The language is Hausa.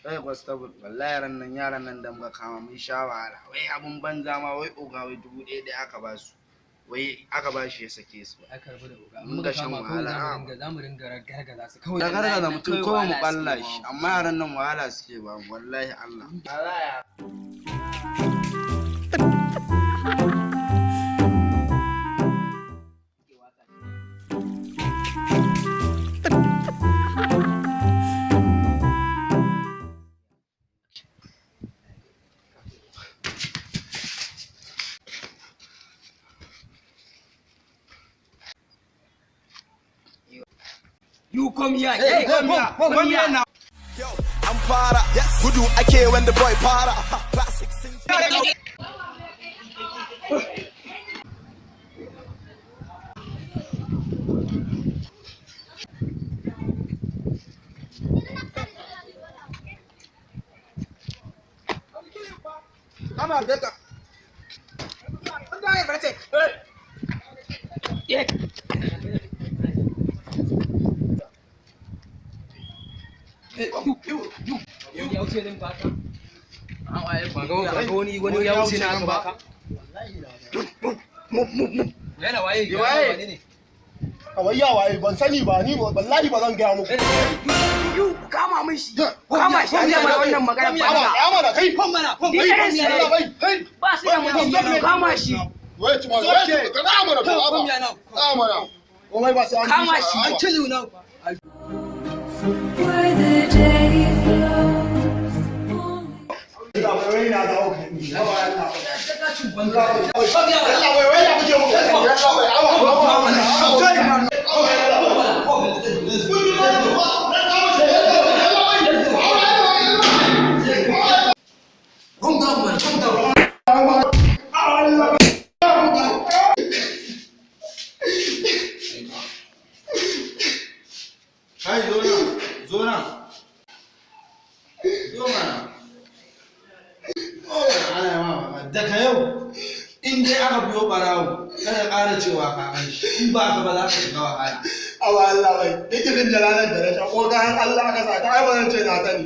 Kai constable, wallahi yaran nan da muka kama mun sha wahala. Wai abun banza ma, wai oga, wai 1000 da aka ba su. Wai aka ba shi ya sake su. Aka rabu da oga. Mun ga shan wahala. Za mu ringa gargaza su kawai. Da gargaza mutum kawai mu balla shi, amma yaran nan wahala suke ba mu, wallahi Allah. You come here. Hey, come here. Come here now. An fara, yes. Gudu ake when the boy fara. Classic sing. Ana beta. Ya wuce nan baka. Ba ga wani ya wuce nan baka. Yana waye? Waye? Wane ne? Kawai ya waye, ban sani ba ni, wallahi ba zan gaya muku. You kama min shi. Kama shi, an gama wannan magana Ama banza. ama da kai. Kom mana, kom. Ni Kai ɗan sa Allah bai kai. Ba su da mutunci, kama shi. Wait man, wait ka ga mana to Come aba. here now. Amana. Komai ba sai an Kama shi. I'll kill you now. Where the day flows. Wai na dawo kai. Allah wai wai ya kuke mu. Allah wai awa awa. Come down, man. Come down. Kai, zo nan, zo nan. Zo mana. Oh, ana yi ma magana. Daga yau, in dai aka biyo barawo, kada ƙara cewa ka gan shi. In ba ka ba za ka shiga wahala. Awa Allah bai. Duk irin jalalar da na sha ko kayan Allah aka sa ta ai ba zan ce na sani.